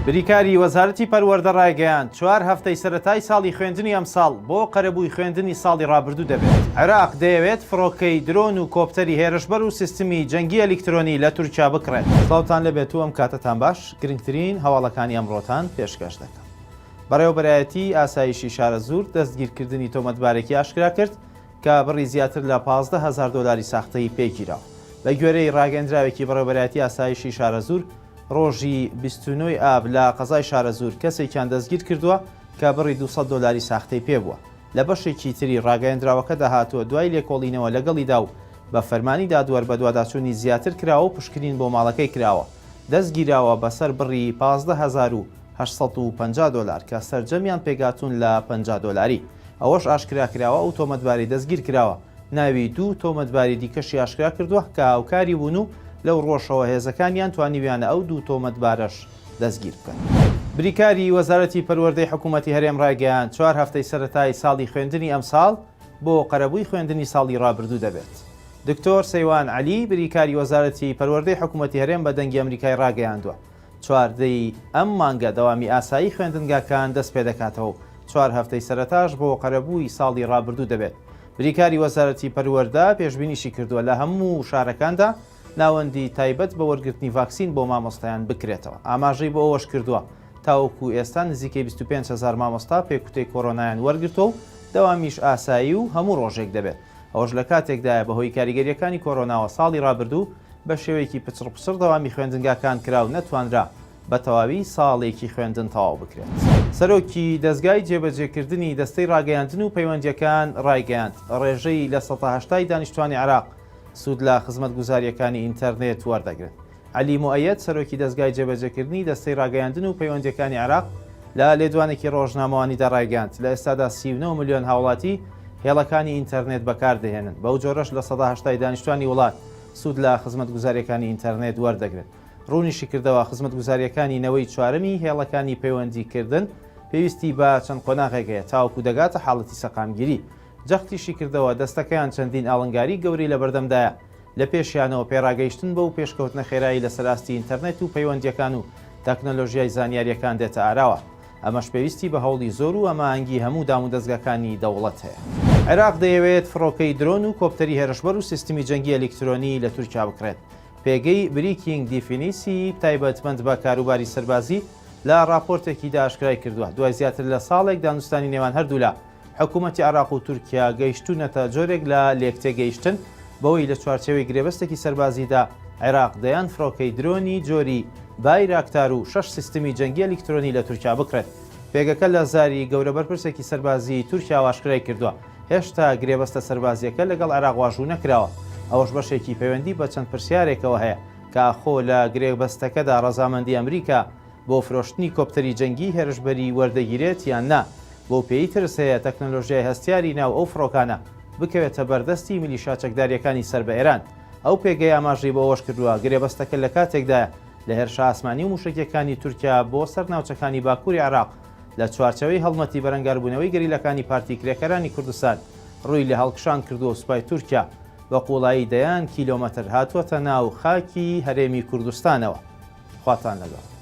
بریکاری وەزارەتی پەروەردە ڕایگەیاند، چوار هەفتەی سەرەتای ساڵی خوێندنی ئەمساڵ بۆ قەرەبووی خوێندنی ساڵی ڕابردوو دەبێت. عێراق دەیەوێت فڕۆکەی درۆن و کۆپتەری هێرشبەر و سیستمی جەنگی ئەلیکترۆنی لە تورکیا بکڕێت. سڵاوتان لێبێت و ئەم کاتەتان باش، گرنگترین هەواڵەکانی ئەمڕۆتان پێشکەش دەکەم. بەڕێوەبەرایەتی ئاسایشی شارەزوور دەستگیرکردنی تۆمەتبارێکی ئاشکرا کرد کە بڕی زیاتر لە 15 هەزار دۆلاری ساختەی پێگیراوە. بەگوێرەی ڕاگەیەندراوێکی بەڕێوەبەرایەتی ئاسایشی شارەزوور، ڕۆژی 29 ی ئاب لە قەزای شارەزوور کەسێکیان دەستگیرکردووە کە بڕی 200 دۆلاری ساختەی پێبووە. لە بەشێکی تری ڕاگەیەندراوەکەدا هاتووە، دوای لێکۆڵینەوە لەگەڵیدا و بە فەرمانی دادوەر بەدواداچوونی زیاتر کراوە و پشکنین بۆ ماڵەکەی کراوە، دەستگیراوە بەسەر بڕی 15,850 دۆلار کە سەرجەمیان پێکهاتوون لە 50 دۆلاری. ئەوەش ئاشکرا کراوە ئەو تۆمەتبارەی دەستگیرکراوە ناوی دوو تۆمەتباری دیکەشی ئاشکرا کردووە کە هاوکاری بوون و لەو ڕووەشەوە هێزەکانیان توانیویانە ئەو دوو تۆمەتبارەش دەستگیر بکەن. بریکاری وەزارەتی پەروەردەی حکوومەتی هەرێم ڕایگەیاند، چوار هەفتەی سەرەتای ساڵی خوێندنی ئەمساڵ بۆ قەرەبووی خوێندنی ساڵی ڕابردوو دەبێت. دکتۆر سەیوان عەلی، بریکاری وەزارەتی پەروەردەی حکوومەتی هەرێم بە دەنگی ئەمریکای ڕاگەیاندووە، 14 ی ئەم مانگە دەوامی ئاسایی خوێندنگاکان دەستپێدەکاتەوە و چوار هەفتەی سەرەتاش بۆ قەرەبووی ساڵی ڕابردوو دەبێت. بریکاری وەزارەتی پەروەردە پێشبینیشی کردووە لە هەموو شارەکاندا ناوەندی تایبەت بە وەرگرتنی ڤاکسین بۆ مامۆستایان بکرێتەوە. ئاماژەی بۆ ئەوەش کردووە، تاوەکو ئێستا نزیکەی 25 هەزار مامۆستا پێکوتەی کۆرۆنایان وەرگرتووە و دەوامیش ئاسایی و هەموو ڕۆژێک دەبێت. ئەوەش لە کاتێکدایە بەهۆی کاریگەرییەکانی کۆرۆناوە ساڵی ڕابردوو بە شێوەیەکی پچڕپچڕ دەوامی خوێندنگاکان کرا و نەتوانرا بە تەواوی ساڵێکی خوێندن تەواو بکرێت. سەرۆکی دەزگای جێبەجێکردنی دەستەی ڕاگەیاندن و پەیوەندییەکان ڕایگەیاند، ڕێژەی 80% ی دانیشتوانی عێراق سوود لە خزمەتگوزارییەکانی ئینتەرنێت وەردەگرن. عەلی موئەیەد، سەرۆکی دەزگای جێبەجێکردنی دەستەی ڕاگەیاندن و پەیوەندییەکانی عێراق لە لێدوانێکی ڕۆژنامەوانیدا ڕایگەیاند، لە ئێستادا 39 ملیۆن هاوڵاتی هێڵەکانی ئینتەرنێت بەکاردەهێنن، بەو جۆرەش 80% ی دانیشتوانی وڵات سوود لە خزمەتگوزارییەکانی ئینتەرنێت وەردەگرن. ڕوونیشیکردەوە، خزمەتگوزارییەکانی نەوەی چوارەمی هێڵەکانی پەیوەندیکردن پێویستی بە چەند قۆناغێک هەیە تاوەکو دەگاتە حاڵەتی سەقامگیری. جەختیشیکردەوە، دەستەکەیان چەندین ئاڵنگاری گەورەی لەبەردەمدایە، لە پێشیانەوە پێڕاگەیشتن بەو پێشکەوتنە خێرایەی لەسەر ئاستی ئینتەرنێت و پەیوەندییەکان و تەکنەلۆژیای زانیارییەکان دێتە ئاراوە. ئەمەش پێویستی بە هەوڵی زۆر و هەماهەنگی هەموو دامودەزگاکانی دەوڵەت هەیە. عێراق دەیەوێت فڕۆکەی درۆن و کۆپتەری هێرشبەر و سیستمی جەنگی ئەلیکترۆنی لە تورکیا بکڕێت. پێگەی بریکینگ دیفینیسی تایبەتمەند بە کاروباری سەربازی لە ڕاپۆرتێکیدا ئاشکرای کردووە، دوای زیاتر لە ساڵێک دانوستانی نێوان هەردوولا، حکوومەتی عێراق و تورکیا گەیشتوونەتە جۆرێک لە لێکتێگەیشتن بەوەی لە چوارچێوەی گرێبەستێکی سەربازیدا عێراق دەیان فڕۆکەی درۆنی جۆری بایراکتار و شەش سیستمی جەنگی ئەلیکترۆنی لە تورکیا بکڕێت. پێگەکە لە زاری گەورە بەرپرسێکی سەربازیی تورکیاوە ئاشکرای کردووە، هێشتا گرێبەستە سەربازییەکە لەگەڵ عێراق واژوو نەکراوە، ئەوەش بەشێکی پەیوەندی بە چەند پرسیارێکەوە هەیە کە ئاخۆ لە گرێبەستەکەدا ڕەزامەندی ئەمریکا بۆ فرۆشتنی کۆپتەری جەنگیی هێرشبەری وەردەگیرێت یان نا، بەو پێیەی ترس هەیە تەکنەلۆژیای هەستیاری ناو ئەو فڕۆکانە بکەوێتە بەردەستی میلیشا چەکدارییەکانی سەر بە ئێران. ئەو پێگەیە ئاماژەی بۆ ئەوەشکردووە، گرێبەستەکە لە کاتێکدایە لە هێرشە ئاسمانی و مووشەکییەکانی تورکیا بۆ سەر ناوچەکانی باکووری عێراق لە چوارچێوەی هەڵمەتی بەرەنگاربوونەوەی گەریلاکانی پارتی کرێکارانی کوردستان ڕووی لە هەڵکشان کردووە و سوپای تورکیا بە قووڵایی دەیان کیلۆمەتر هاتووەتە ناو خاکی هەرێمی کوردستانەوە. خواتان لەگەڵ.